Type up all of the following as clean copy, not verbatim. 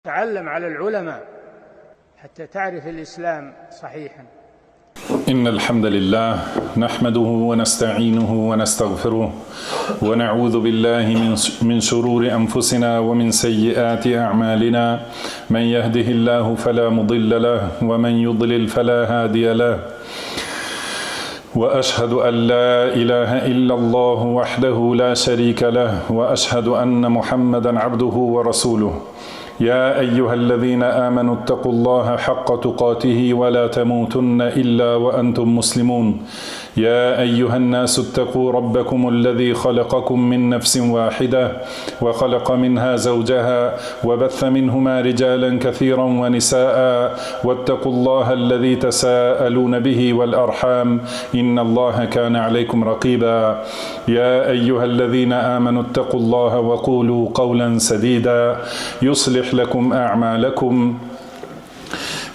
تعلم على العلماء حتى تعرف الإسلام صحيحا. إن الحمد لله نحمده ونستعينه ونستغفره ونعوذ بالله من شرور أنفسنا ومن سيئات أعمالنا من يهده الله فلا مضل له ومن يضلل فلا هادي له وأشهد أن لا إله إلا الله وحده لا شريك له وأشهد أن محمدا عبده ورسوله يا أيها الذين آمنوا اتقوا الله حق تقاته ولا تموتن إلا وأنتم مسلمون يا أيها الناس اتقوا ربكم الذي خلقكم من نفس واحدة وخلق منها زوجها وبث منهما رجالا كثيرا ونساء واتقوا الله الذي تساءلون به والأرحام إن الله كان عليكم رقيبا يا أيها الذين آمنوا اتقوا الله وقولوا قولا سديدا يصلح لكم أعمالكم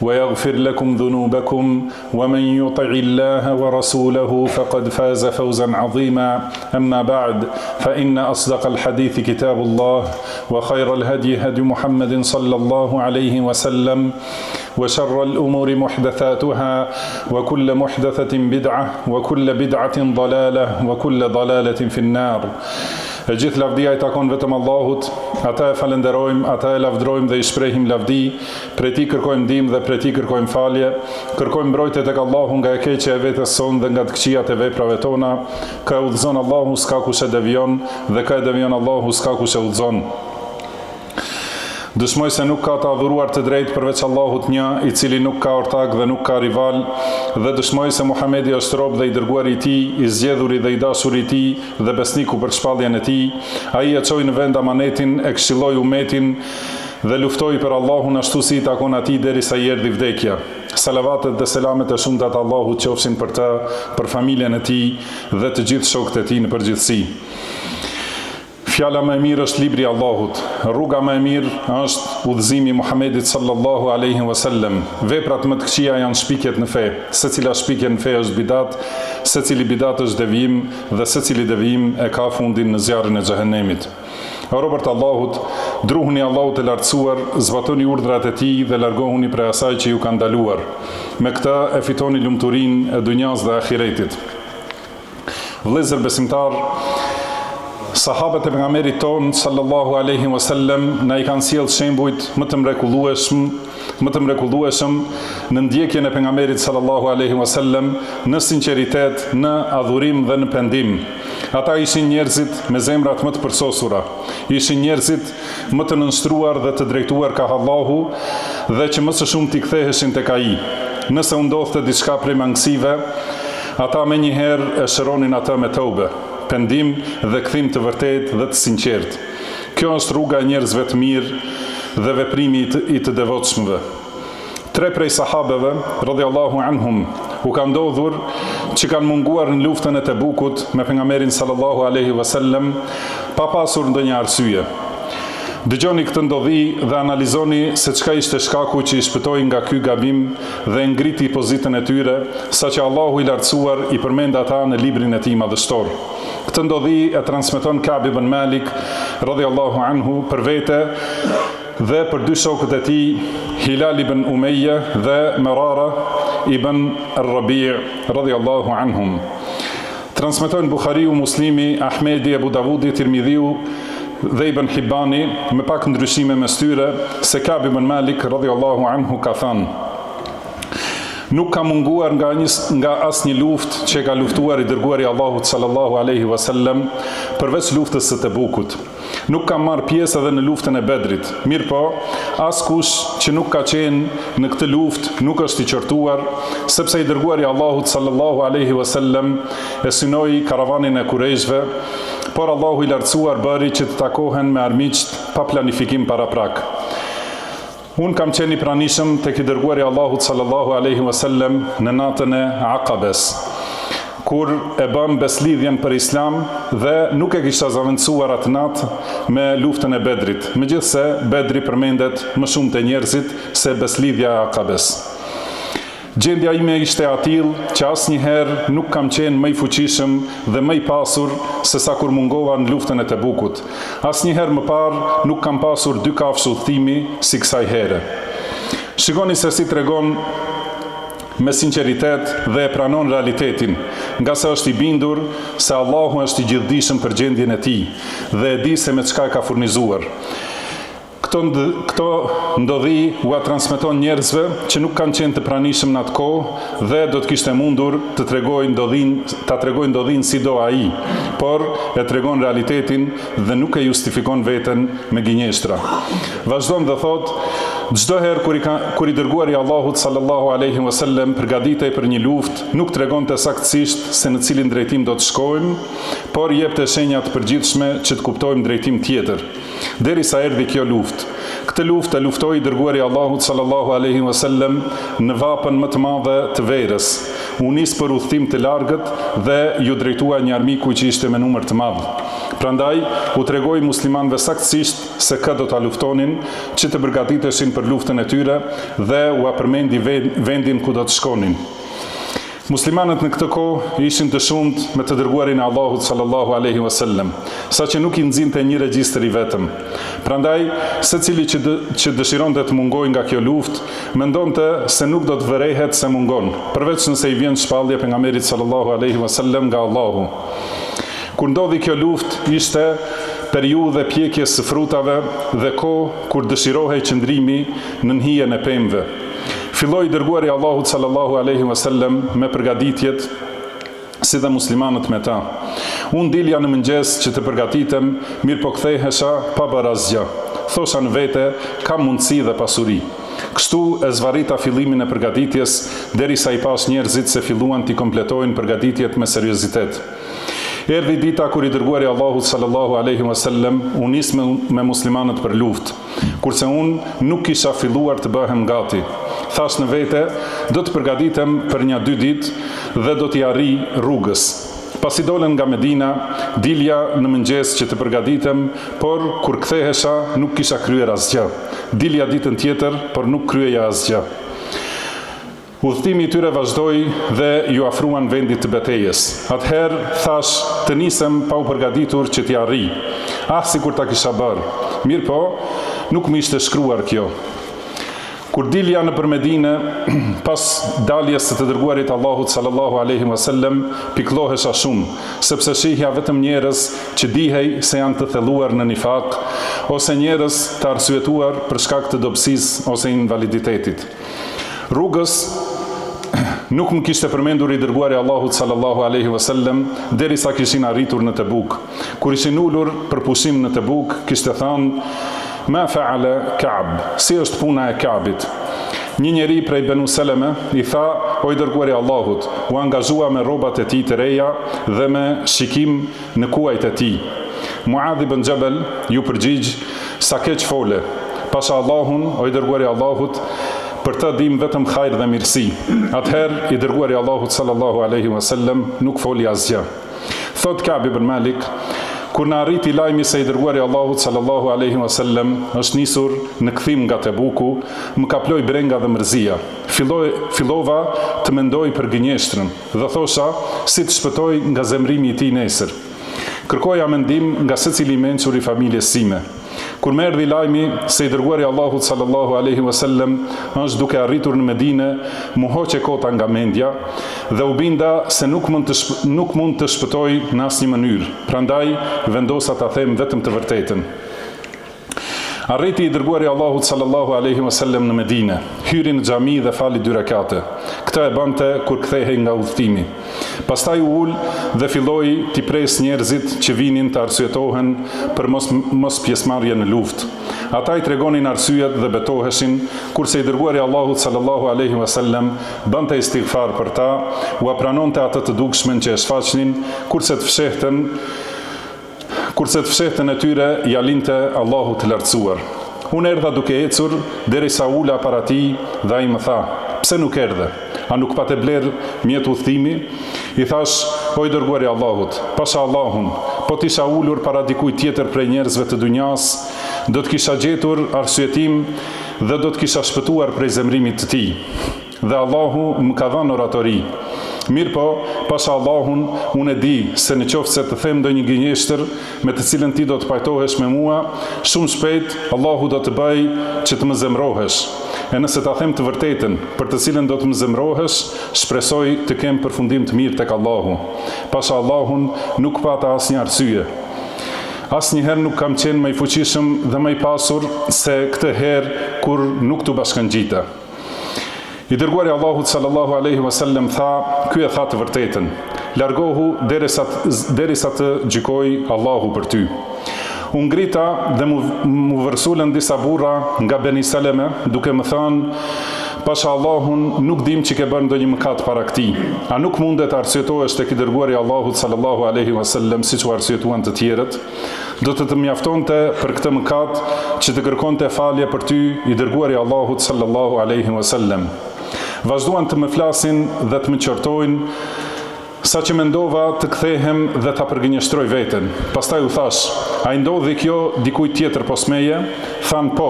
ويغفر لكم ذنوبكم ومن يطع الله ورسوله فقد فاز فوزا عظيما أما بعد فإن أصدق الحديث كتاب الله وخير الهدي هدي محمد صلى الله عليه وسلم وشر الأمور محدثاتها وكل محدثة بدعة وكل بدعة ضلالة وكل ضلالة في النار E gjithë lavdia i takon vetëm Allahut, Atë e falënderojmë, Atë e lavdërojmë dhe i shprehim lavdi, prej Tij kërkojmë ndihmë dhe prej Tij kërkojmë falje, kërkojmë mbrojtje tek Allahu nga e keqja e vetes sonë dhe nga të këqijat e veprave tona, kë e udhëzon Allahu s'ka kush e devijon dhe kë e devijon Allahu s'ka kush e udhëzon. Dëshmoj se nuk ka të adhuruar të drejtë përveç Allahut një, i cili nuk ka ortak dhe nuk ka rival, dhe dëshmoj se Muhamedi është rob dhe i dërguari i Tij, i zgjedhuri dhe i dashuri i Tij dhe besniku për shpalljen e Tij. Ai e çoi në vend amanetin, e këshilloi umetin dhe luftoi për Allahun ashtu si i takon Atij derisa i erdhi vdekja. Salavatet dhe selamet e shumta të Allahut qofshin për të, për familjen e tij dhe të gjithë shokët e tij në përgjithësi. Fjala më e mirë është libri i Allahut, rruga më e mirë është udhëzimi i Muhamedit sallallahu alejhi wa sellem, veprat më të këqija janë shpikjet në fe, secila shpikje në fe është bidat, secili bidat është devijim dhe secili devijim e ka fundin në zjarrin e xhehenemit. O robër të Allahut, druhuni Allahut të Lartësuar, zbatoni urdhrat e Tij dhe largohuni prej asaj që ju ka ndaluar. Me këtë e fitoni lumturinë e dunjasë dhe ahiretit. Vëllezër besimtarë, sahabët e pejgamberit tonë sallallahu alaihi wasallam na i kanë sjellë shembujt më të mrekullueshëm, më të mrekullueshëm në ndjekjen e pejgamberit sallallahu alaihi wasallam, në sinqeritet, në adhurim dhe në pendim. Ata ishin njerëzit me zemrat më të përsosura, ishin njerëzit më të nënshtruar dhe të drejtuar kah Allahu dhe që më së shumti ktheheshin tek Ai. Nëse u ndodhte diçka prej mangësive, ata menjëherë e shëronin atë me tobe, pendim dhe kthim të vërtetë dhe të sinqertë. Kjo është rruga e njerëzve të mirë dhe veprimi i të devotshmëve. Tre prej sahabeve, radhiyallahu anhum, u ka ndodhur që kanë munguar në luftën e Tebukut me pejgamberin sallallahu alaihi wasallam pa pasur ndonjë arsye. Dëgjoni këtë ndodhi dhe analizoni se çka ishte shkaku që i shpëtoi nga ky gabim dhe e ngriti pozitën e tyre, saqë Allahu i Lartësuar i përmend ata në librin e Tij madhështor. Këtë ndodhi e transmeton Ka'b ibn Malik, radhiyallahu anhu, për vete, Dhe për dy shokët e tij, Hilal ibn Umejje dhe Merara ibn Ar-Rabi' radhiyallahu anhum. Transmetojnë Buhariu, Muslimi, Ahmedi, Ebu Davudi, Tirmidhiu dhe Ibn Hibbani, me pak ndryshime mes tyre, se Ka'b ibn Malik radhiyallahu anhu ka thënë: Nuk kam munguar nga një nga asnjë luftë që e ka luftuar i dërguari i Allahut sallallahu alaihi wasallam, përveç luftës së Tebukut. Nuk kam marrë pjesë edhe në luftën e Bedrit. Mirëpo, askush që nuk ka qenë në këtë luftë nuk është i qortuar, sepse i Dërguari i Allahut sallallahu alejhi ue sellem e synoi karavanin e Kurejshëve, por Allahu i Lartësuar bëri që të takohen me armiqtë pa planifikim paraprak. Unë kam qenë i pranishëm tek i Dërguari i Allahut sallallahu alejhi ue sellem në natën e Akabes, kur e bëmë besëlidhjen për Islam dhe nuk e kisha zavendësuar atë natë me luftën e Bedrit, megjithëse Bedri përmendet më shumë te njerëzit se besëlidhja e Akabes. Gjendja ime ishte e atillë që asnjëherë nuk kam qenë më i fuqishëm dhe më i pasur se sa kur mungova në luftën e Tebukut. Asnjëherë më parë nuk kam pasur dy kafshë udhëtimi si kësaj here. Shikoni se si tregon me sinqeritet dhe e pranon realitetin, ngase është i bindur se Allahu është i gjithëdijshëm për gjendjen e tij dhe e di se me çka e ka furnizuar. Këto këto ndodhi ua transmeton njerëzve që nuk kanë qenë të pranishëm në atë kohë dhe do të kishte mundur të tregojë ndodhinë ta tregojë ndodhinë si do ai, por e tregon realitetin dhe nuk e justifikon veten me gënjeshtra. Vazhdon dhe thotë, Çdo herë kur i ka kur i dërguari i Allahut sallallahu alejhi ve sellem përgatitej për një luftë, nuk tregonte saktësisht se në cilin drejtim do të shkojmë, por jepte shenja të përgjithshme që të kuptojmë drejtim tjetër. Derisa erdhi kjo luftë. Këtë luftë e luftoi i Dërguari i Allahut sallallahu alejhi ve sellem në vapën më të madhe të verës. U nis për udhëtim të largët dhe iu drejtua një armiku që ishte me numër të madh. Prandaj, u tregoi muslimanëve saktësisht se kë do ta luftonin, që të përgatiteshin për luftën e tyre dhe ua përmendi vendin ku do të shkonin. Muslimanët në këtë kohë ishin të shumtë me të Dërguarin e Allahut sallallahu alejhi ve sellem, saqë nuk i nxinte një regjistër i vetëm. Prandaj, secili që që dëshironte të mungojë nga kjo luftë, mendonte se nuk do të vërehet se mungon, përveç nëse i vjen shpallje pejgamberit sallallahu alejhi ve sellem nga Allahu. Kur ndodhi kjo luftë, ishte periudhë e pjekjes së frutave dhe kohë kur dëshirohej qëndrimi nën hijen e pemëve. Filloi i Dërguari i Allahut sallallahu alejhi ve sellem me përgatitjet si dhe muslimanët me ta. Unë dilja në mëngjes që të përgatitem, mirëpo kthehesha pa bërë asgjë. Thosha në vete, kam mundësi dhe pasuri. Kështu e zvarrita fillimin e përgatitjes derisa i pashë njerëzit se filluan t'i kompletojnë përgatitjet me seriozitet. Erdhi dita kur i Dërguari i Allahut sallallahu alejhi ve sellem u nis me, me muslimanët për luftë. Kurse unë nuk kisha filluar të bëhem gati. Thashë në vete, do të përgatitem për nja dy ditë dhe do t'i arrij rrugës. Pasi dolën nga Medina, dilja në mëngjes që të përgatitem, por kur kthehesha nuk kisha kryer asgjë. Dilja ditën tjetër, por nuk kryeja asgjë. Udhëtimi i tyre vazhdoi dhe iu afruan vendit të betejës. Atëherë, thashë, të nisem pa u përgatitur që t'i arrij. Ah, sikur ta kisha bërë! Mirëpo, nuk më ishte shkruar kjo. Kur dilja nëpër Medine, pas daljes së të Dërguarit të Allahut sallallahu alejhi ve sellem, pikëllohesha shumë, sepse shihja vetëm njerëz që dihej se janë të thelluar në nifak, ose njerëz të arsyetuar për shkak të dobësisë ose invaliditetit. Rrugës nuk më kishte përmendur i dërguari i Allahut sallallahu alaihi wasallam derisa kishin arritur në Tebuk. Kur ishin ulur për pushim në Tebuk, kishte thënë: "Ma fa'ala Ka'b?" Si është puna e Ka'bit? Një njeri prej Benu Seleme i tha, o i dërguari i Allahut, u angazhua me rrobat e tij të reja dhe me shikim në kuajt e tij. Muadh ibn Xhebel iu përgjigj, Sa keq fole! Pasha Allahun, o i Dërguari i Allahut, për të dimë vetëm hajr dhe mirësi. Atëherë, i Dërguari i Allahut sallallahu alejhi ue sellem nuk foli asgjë. Thotë Ka'b ibn Malik, Kur na arriti lajmi se i Dërguari i Allahut sallallahu alejhi ue sellem është nisur në kthim nga Tebuku, më kaploi brenga dhe mërzia. Filloi, fillova të mendoj për gënjeshtrën. Dhe thosha, si të shpëtoj nga zemërimi i tij nesër. Kërkoja mendim nga secili i mençur i familjes sime. Kur më erdhi lajmi se i Dërguari i Allahut sallallahu alejhi ue sellem është duke arritur në Medine, m'u hoq e kota nga mendja dhe u binda se nuk mund të nuk mund të shpëtoj në asnjë mënyrë, prandaj vendosa ta them vetëm të vërtetën. Arriti i Dërguari i Allahut sallallahu alejhi ve sellem në Medine, hyri në xhami dhe fali dy rekate. Këtë e bënte kur kthehej nga udhëtimi. Pastaj u ul dhe filloi t'i presë njerëzit që vinin të arsyetohen për mos mospjesëmarrje në luftë. Ata i tregonin arsyet dhe betoheshin, kurse i Dërguari i Allahut sallallahu alejhi ve sellem bënte istighfar për ta, ua pranonte atë të dukshmen që e shfaqnin, kurse të fshehtën Kurse të fshehtën e tyre ia linte Allahut të Lartësuar. Unë erdha duke ecur derisa u ula para tij dhe ai më tha, Pse nuk erdhe? A nuk pate blerë mjet udhëtimi? I thashë, O i Dërguari i Allahut, pasha Allahun, po të isha ulur para dikujt tjetër prej njerëzve të dunjasë, do të kisha gjetur arsyetim dhe do të kisha shpëtuar prej zemërimit të tij. Dhe Allahu më ka dhënë oratori. Mirëpo, pasha Allahun, unë e di se në qoftë se të them ndonjë gënjeshtër me të cilën ti do të pajtohesh me mua, shumë shpejt Allahu do të bëjë që të më zemërohesh. E nëse ta them të vërtetën, për të cilën do të më zemërohesh, shpresoj të kem përfundim të mirë tek Allahu. Pasha Allahun, nuk pata asnjë arsye. Asnjëherë nuk kam qenë më i fuqishëm dhe më i pasur se këtë herë kur nuk t'u bashkëngjita. I Dërguari i Allahut sallallahu alejhi ve sellem tha, ky e tha të vërtetën. Largohu derisa derisa të gjykojë Allahu për ty. U ngrita dhe m'u m'u vërsulën disa burra nga Beni Seleme duke më thënë, Pasha Allahun, nuk dimë që ke bërë ndonjë mëkat para këtij. A nuk mundet të arsyetohesh tek i Dërguari i Allahut sallallahu alejhi ve sellem siç u arsyetuan të tjerët? Do të të mjaftonte për këtë mëkat që të kërkonte falje për ty i Dërguari i Allahut sallallahu alejhi ve sellem. Vazhduan të më flasin dhe të më qortojnë Saqë mendova të kthehem dhe ta përgënjeshtroj veten. Pastaj u thashë, A i ndodhi kjo dikujt tjetër pos meje? Thanë, Po.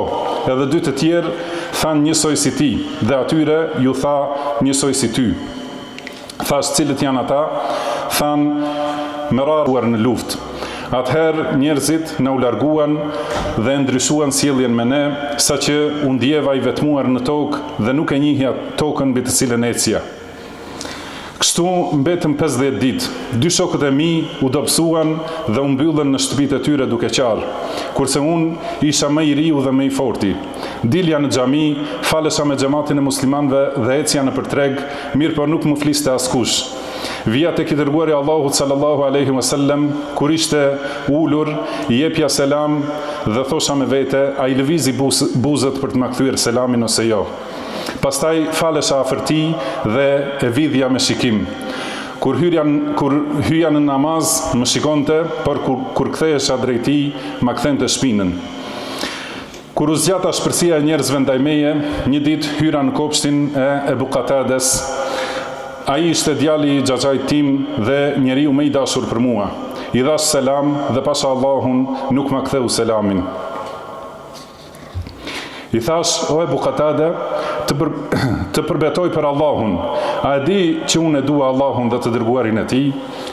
Edhe dy të tjerë thanë njësoj si ti, dhe atyre iu tha njësoj si ty. Thashë, Cilët janë ata? Thanë, Merar në luftë. Atëherë njerëzit na u larguan dhe e ndryshuan sjelljen me ne, saqë u ndjeva i vetmuar në tokë dhe nuk e njihja tokën mbi të cilën ecja. Kështu mbetëm 50 ditë. Dy shokët e mi u dobësuan dhe u mbyllën në shtëpitë e tyre duke qarë, kurse unë isha më i riu dhe më i forti. Dilja në xhami, falesha me xhematin e muslimanëve dhe ecja nëpër treg, mirëpo nuk më fliste askush. Vija tek i Dërguari i Allahut sallallahu alejhi ve sellem, kur ishte ulur, i jepja selam dhe thosha me vete, a i lëvizi buzët për të ma kthyer selamin ose jo. Pastaj falesha afër tij dhe e vidhja me shikim. Kur hyrja kur hyja në namaz, më shikonte, por kur kur kthehesha drejt tij, ma kthente shpinën. Kur u zgjat ashpërsia e njerëzve ndaj meje, një ditë hyra në kopshtin e Ebu Katades. Ai ishte djali i xhaxhait tim dhe njeriu më i dashur për mua. I dhashë selam dhe pasha Allahun nuk ma ktheu selamin. I thashë, o Ebu Katade, të, për, të përbetoj për Allahun, a e di që unë e dua Allahun dhe të dërguarin e tij?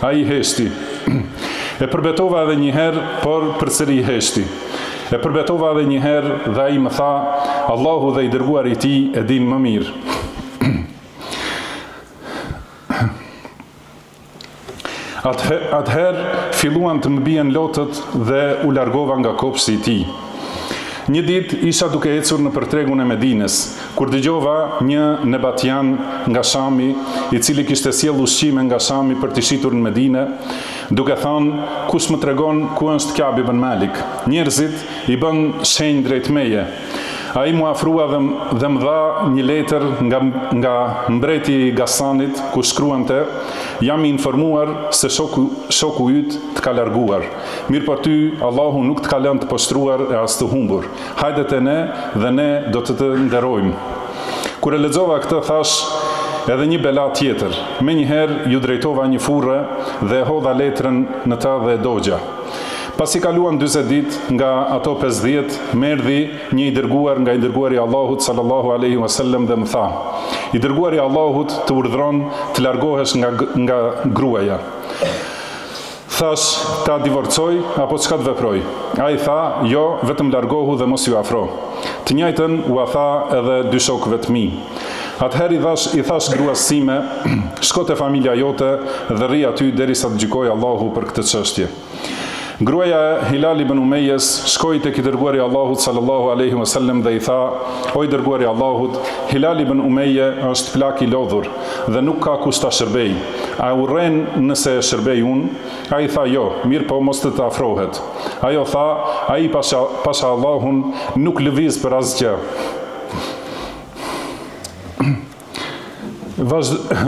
Ai heshti. E përbetova edhe një herë, por përsëri heshti. E përbetova edhe një herë dhe ai më tha, Allahu dhe i dërguari i tij e dinë më mirë. Atëherë filluan të më bien lotët dhe u largova nga kopshti i tij. Një ditë isha duke ecur nëpër tregun e Medinës, kur dëgjova një nebatian nga Shami, i cili kishte sjellë ushqime nga Shami për t'i shitur në Medine, duke thënë, Kush më tregon ku është Ka'b ibn Malik? Njerëzit i bënë shenjë drejt meje. Ai m'u afrua dhe dhe më dha një letër nga nga mbreti i Gassanit ku shkruante, Jam i informuar se shoku shoku yt të ka larguar. Mirëpo ty Allahu nuk të ka lënë të poshtruar e as të humbur. Hajde te ne dhe ne do të të nderojmë. Kur e lexova këtë thashë, Edhe një bela tjetër. Menjëherë iu drejtova një furre dhe e hodha letrën në të dhe e dogja. Pasi kaluan 40 ditë nga ato 50, më erdhi një i dërguar nga i dërguari i Allahut sallallahu alaihi wasallam dhe më tha: I dërguari i Allahut të urdhëron të largohesh nga nga gruaja. Thashë, ta divorcoj apo çka të veproj? Ai tha, jo, vetëm largohu dhe mos iu afro. Të njëjtën ua tha edhe dy shokëve të mi. Atëherë i dhashë i thashë gruas sime, shko te familja jote dhe rri aty derisa të gjykojë Allahu për këtë çështje. Gruaja e Hilal ibn Umejës shkoi tek i dërguari i Allahut sallallahu alaihi wasallam dhe i tha: O i dërguari i Allahut, Hilal ibn Umeje është plak i lodhur dhe nuk ka kush ta shërbejë. A e urren nëse e shërbej unë? Ai tha: Jo, mirëpo mos të të afrohet. Ajo tha: Ai pasha, pasha Allahun nuk lëviz për asgjë.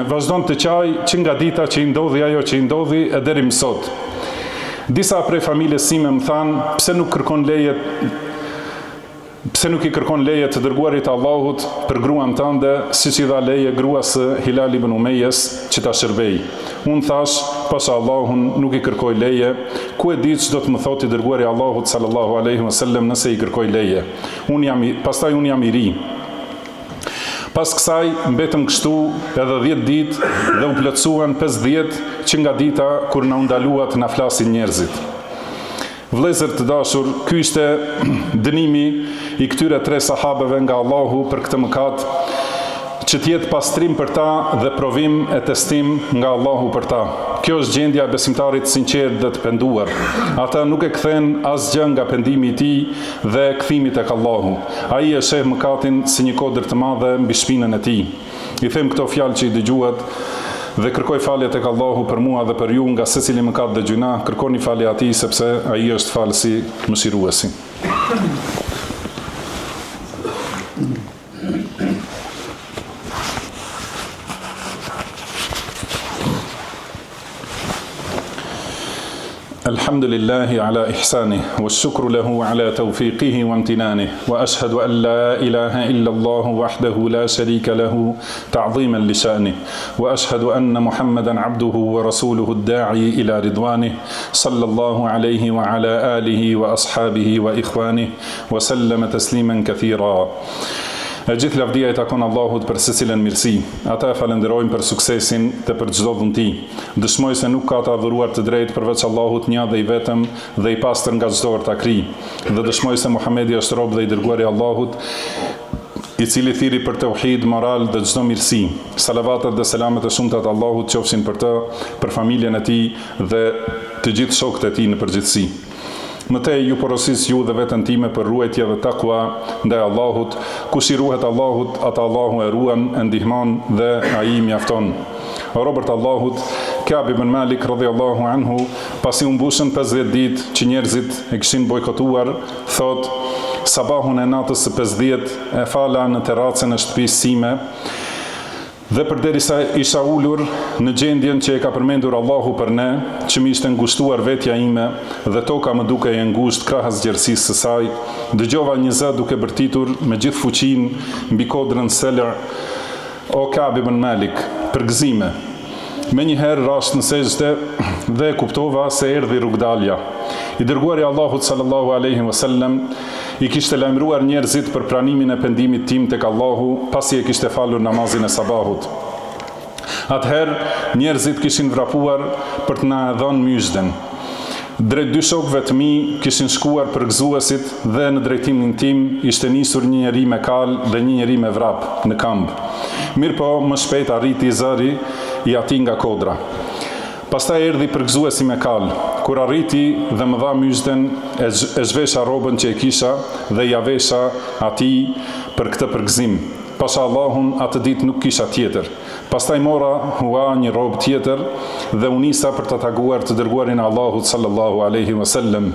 Vazhdon të qajë që nga dita që i ndodhi ajo që i ndodhi e deri më sot. Disa prej familjes sime më thanë, pse nuk kërkon leje pse nuk i kërkon leje të dërguarit të Allahut për gruan tënde, siç i dha leje gruas së Hilal ibn Umejës që ta shërbejë. Unë thashë, pasha Allahun, nuk i kërkoj leje, ku e di ç'do të më thotë i dërguari i Allahut sallallahu alaihi wasallam nëse i kërkoj leje. Unë jam i, pastaj unë jam i ri. Pas kësaj mbetëm kështu edhe dhjetë ditë dhe u plotësuan 50 që nga dita kur na u ndalua të na flasin njerëzit. Vëllezër të dashur, ky ishte dënimi i këtyre tre sahabeve nga Allahu për këtë mëkat, që të jetë pastrim për ta dhe provim e testim nga Allahu për ta. Kjo është gjendja e besimtarit të sinqertë dhe të penduar. Atë nuk e kthen asgjë nga pendimi i tij dhe kthimi tek Allahu. Ai e sheh mëkatin si një kodër të madhe mbi shpinën e tij. I them këto fjalë që i dëgjuat dhe kërkoj falje tek Allahu për mua dhe për ju nga secili mëkat dhe gjynah, kërkoni falje Atij sepse Ai është Falësi, Mëshiruesi. الحمد لله على إحسانه والشكر له على توفيقه وامتنانه وأشهد أن لا إله إلا الله وحده لا شريك له تعظيما لشأنه وأشهد أن محمدا عبده ورسوله الداعي إلى رضوانه صلى الله عليه وعلى آله وأصحابه وإخوانه وسلم تسليما كثيرا E gjithë lavdia i takon Allahut për secilën mirësi. Atë e falënderojmë për suksesin dhe për çdo dhunti. Dëshmoj se nuk ka të adhuruar të drejtë përveç Allahut një dhe i vetëm dhe i pastër nga çdo ortakëri. Dhe dëshmoj se Muhamedi është rob dhe i dërguar i Allahut, i cili thirri për teuhid, moral dhe çdo mirësi. Salavatet dhe selamet e shumta të Allahut qofshin për të, për familjen e tij dhe të gjithë shokët e tij në përgjithësi. Më tej ju porosis ju dhe veten time për ruajtje dhe takua ndaj Allahut, kush i ruhet Allahut, atë Allahu e ruan, e ndihmon dhe Ai i mjafton. O robër të Allahut, Ka'b ibn Malik radhiyallahu anhu, pasi u mbushën 50 ditë që njerëzit e kishin bojkotuar, thotë, Sabahun e natës së 50 e fala në terracën e shtëpisë sime, Dhe përderisa isha ulur në gjendjen që e ka përmendur Allahu për ne, që më ishte ngushtuar vetja ime dhe toka më dukej e ngushtë krahas gjerësisë së saj, dëgjova një zë duke bërtitur me gjithë fuqinë mbi kodrën Sel', O Ka'b ibn Malik, përgëzime! Menjëherë rashë në sexhde dhe e kuptova se erdhi rrugëdalja. I Dërguari i Allahut sallallahu alejhi ve sellem i kishte lajmëruar njerëzit për pranimin e pendimit tim tek Allahu pasi e kishte falur namazin e sabahut. Atëherë njerëzit kishin vrapuar për të na e dhënë myzhden. Drejt dy shokëve të mi kishin shkuar përgëzuesit dhe në drejtimin tim ishte nisur një njeri me kalë dhe një njeri me vrap, në këmbë. Mirëpo, më shpejt arriti zëri i atij nga kodra. Pastaj erdhi përgëzuesi me kalë. Kur arriti dhe më dha myzhden, e zhvesha rrobën që e kisha dhe ia vesha atij për këtë përgëzim. Pasha Allahun, atë ditë nuk kisha tjetër. Pastaj mora hua një rrobë tjetër dhe u nisa për ta takuar të Dërguarin e Allahut sallallahu alejhi ve sellem.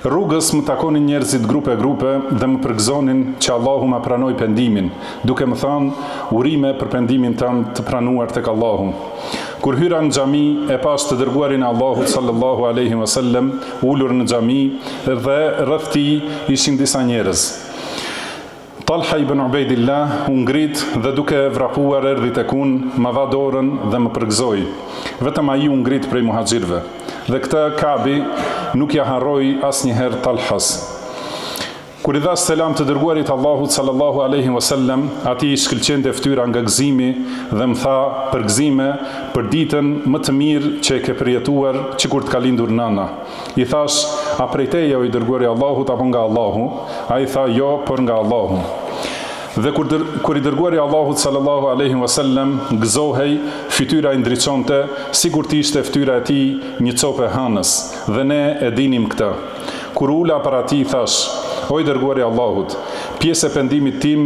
Rrugës më takonin njerëzit grupe grupe dhe më përgëzonin që Allahu ma pranoi pendimin, duke më thënë, Urime për pendimin tënd të pranuar tek Allahu. Kur hyra në xhami, e pashë të Dërguarin e Allahut sallallahu alejhi ve sellem ulur në xhami dhe rreth tij ishin disa njerëz. Talha ibn Ubejdillah u ngrit dhe duke vrapuar erdhi tek unë, ma dha dorën dhe më përgëzoi. Vetëm ai u ngrit prej muhaxhirëve. Dhe këtë Ka'bi nuk ia harroi asnjëherë Talhas. Kur i dhashë selam të Dërguarit të Allahut sallallahu alejhi ve sellem, atij i shkëlqente fytyra nga gëzimi dhe më tha, Përgëzime për ditën më të mirë që e ke përjetuar që kur të ka lindur nëna. I thashë, A prej teje, o i Dërguari i Allahut, apo nga Allahu? Ai tha, Jo, por nga Allahu. Dhe kur, kur i Dërguari i Allahut sallallahu alejhi ve sellem gëzohej, fytyra i ndriçonte, sikur të ishte fytyra e tij një copë e hënës, dhe ne e dinim këtë. Kur u ula para tij, thashë, O i Dërguari i Allahut, pjesë e pendimit tim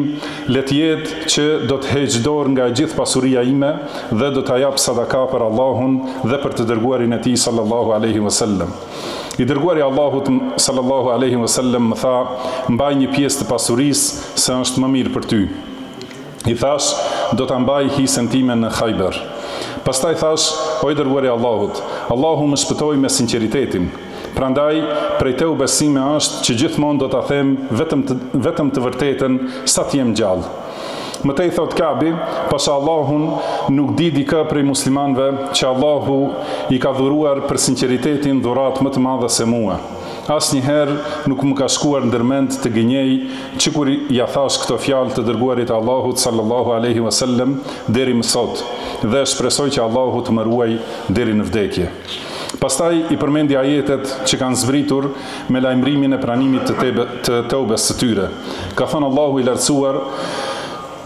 le të jetë që do të heq dorë nga e gjithë pasuria ime dhe do ta jap sadaka për Allahun dhe për të Dërguarin e Tij sallallahu alejhi ve sellem. I Dërguari i Allahut sallallahu alejhi ve sellem më tha, mbaj një pjesë të pasurisë se është më mirë për ty. I thashë, do ta mbaj hisen time në Khajber. Pastaj thashë, o i Dërguari i Allahut, Allahu më shpëtoi me sinqeritetin. Prandaj, prej teubes sime është që gjithmonë do ta them vetëm të, vetëm të vërtetën sa të jem gjallë. Më tej thotë Kabi, pasha Allahun, nuk di dikë prej muslimanëve që Allahu i ka dhuruar për sinqeritetin dhuratë më të madhe se mua. Asnjëherë nuk më ka shkuar ndër mend të gënjej që kur ia thashë këto fjalë të Dërguarit të Allahut sallallahu alejhi ue sellem deri më sot dhe shpresoj që Allahu të më ruajë deri në vdekje. Pastaj i përmendi ajetet që kanë zbritur me lajmërimin e pranimit të tebe, të teubes së tyre. Ka thënë Allahu i Lartësuar,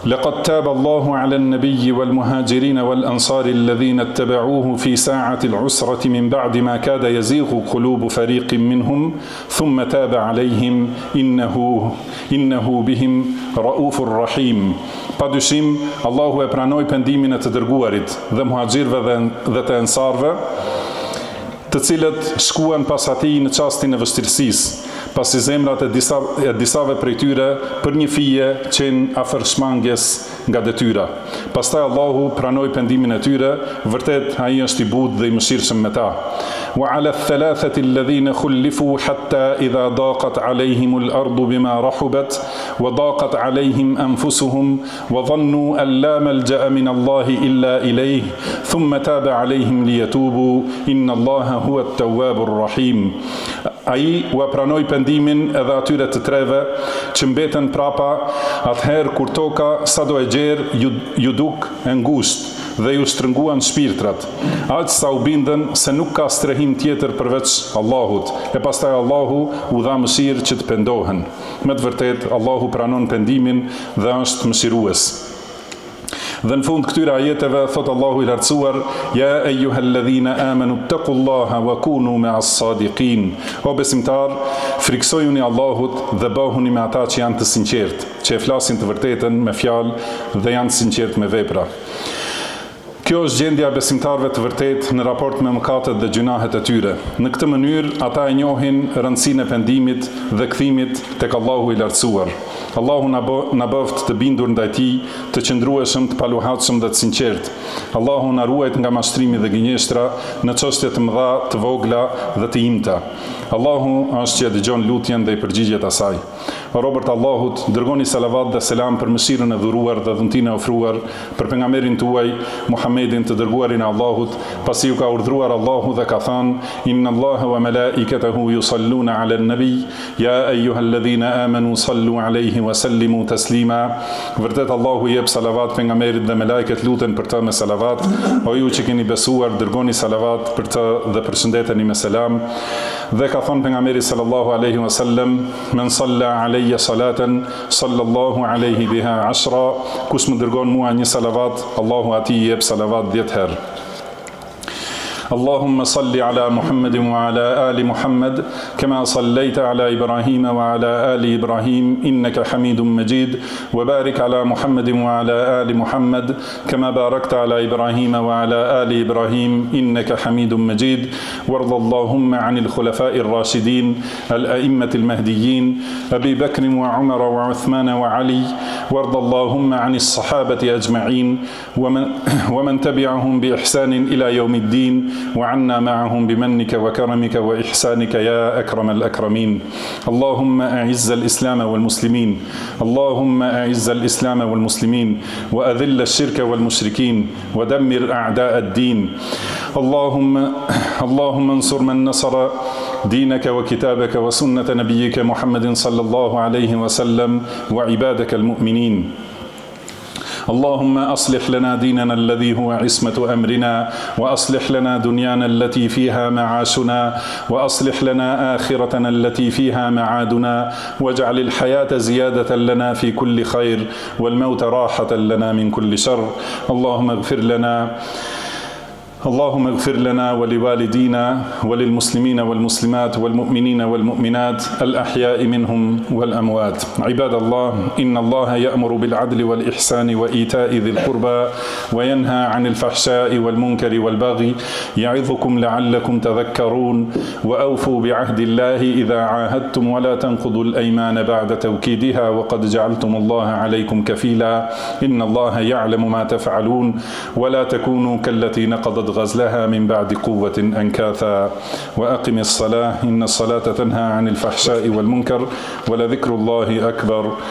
Laqad taba Allahu 'ala an-nabiyyi wal muhajirin wal ansari alladhina ittaba'uhu fi sa'ati al-'usrati min ba'di ma kada yazighu qulubu fariqin minhum thumma taba 'alayhim innahu innahu bihim ra'ufur rahim. Pa dyshim, Allahu e pranoi pendimin e të dërguarit dhe muhaxhirëve dhe, dhe të ensarëve, të cilët shkuan pas atij në çastin e vështirësisë, pasi zemrat e disa e disave prej tyre për një fije qenë afër shmangies nga detyra. Pastaj Allahu pranoi pendimin e tyre, vërtet Ai është i butë dhe i mëshirshëm me ta. Wa 'ala ath-thalathati alladhina khullifu hatta idha daqat 'alayhim al-ardu bima rahubat wa daqat 'alayhim anfusuhum Wa dhannu an la malja'a min Allahi illa ilayh, thumma taba 'alayhim liyatubu, inna Allaha huwa at-tawwabu ar-rahim. Ai ua pranoi pendimin edhe atyre të treve që mbetën prapa atëherë kur toka sado e gjerë ju, ju duk e ngushtë dhe ju shtrënguan shpirtrat, aq sa u bindën se nuk ka strehim tjetër përveç Allahut, e pastaj Allahu u dha mëshirë që të pendohen. Me të vërtetë, Allahu pranon pendimin dhe është mëshirues. Dhe në fund këtyre ajeteve thotë Allahu i Lartësuar, Ja ejuhalladhina amanu ittaqullaha wa kunu ma'as sadiqin. O besimtarë, frikësojuni Allahut dhe bëhuni me ata që janë të sinqertë, që e flasin të vërtetën me fjalë dhe janë të sinqertë me vepra. Kjo është gjendja e besimtarëve të vërtetë në raport me mëkatet dhe gjynahet e tyre. Në këtë mënyrë, ata e njohin rëndësinë e pendimit dhe kthimit tek Allahu i Lartësuar. Allahu na bë, na bëftë të bindur ndaj Tij, të qëndrueshëm, të paluhatshëm dhe të sinqertë. Allahu na ruajt nga mashtrimi dhe gënjeshtra në çështje të mëdha, të vogla dhe të imta. Allahu është që e dëgjon lutjen dhe i përgjigjet asaj. O robër të Allahut, dërgoni salavat dhe selam për mëshirën e dhuruar dhe dhuntinë e ofruar për pejgamberin tuaj, Muhammedin, të dërguarin e Allahut, pasi ju ka urdhëruar Allahu dhe ka thënë, Inna Allaha wa malaikatahu yusalluna 'ala an-nabi, ya ayyuhalladhina amanu sallu 'alayhi wa sallimu taslima. Vërtet Allahu i jep salavat pejgamberit dhe melaiket luten për të me salavat. O ju që keni besuar, dërgoni salavat për të dhe përshëndeteni me selam. Dhe ka thënë pejgamberi sallallahu alaihi wasallam, Men salla alayya salatan sallallahu alayhi biha ashra, kush më dërgon mua një salavat, Allahu atij i jep salavat 10 herë. اللهم صل على محمد وعلى آل محمد كما صليت على إبراهيم وعلى آل إبراهيم إنك حميد مجيد وبارك على محمد وعلى آل محمد كما باركت على إبراهيم وعلى آل إبراهيم إنك حميد مجيد وارض اللهم عن الخلفاء الراشدين الأئمة المهديين أبي بكر وعمر وعثمان وعلي وارض اللهم عن الصحابة أجمعين ومن, ومن تبعهم بإحسان إلى يوم الدين وعنا معهم بمنك وكرمك وإحسانك يا أكرم الأكرمين اللهم أعز الإسلام والمسلمين اللهم أعز الإسلام والمسلمين وأذل الشرك والمشركين ودمر أعداء الدين اللهم اللهم انصر من نصر دينك وكتابك وسنة نبيك محمد صلى الله عليه وسلم وعبادك المؤمنين اللهم أصلح لنا ديننا الذي هو عصمة أمرنا وأصلح لنا دنيانا التي فيها معاشنا وأصلح لنا آخرتنا التي فيها معادنا واجعل الحياة زيادة لنا في كل خير والموت راحة لنا من كل شر اللهم اغفر لنا اللهم اغفر لنا ولوالدينا وللمسلمين والمسلمات والمؤمنين والمؤمنات الأحياء منهم والأموات عباد الله إن الله يأمر بالعدل والإحسان وإيتاء ذي القربى وينهى عن الفحشاء والمنكر والبغي يعظكم لعلكم تذكرون وأوفوا بعهد الله إذا عاهدتم ولا تنقضوا الأيمان بعد توكيدها وقد جعلتم الله عليكم كفيلا إن الله يعلم ما تفعلون ولا تكونوا كالتي نقضت غزلها من بعد قوة أنكاثا وأقم الصلاة إن الصلاة تنهى عن الفحشاء والمنكر ولذكر الله أكبر.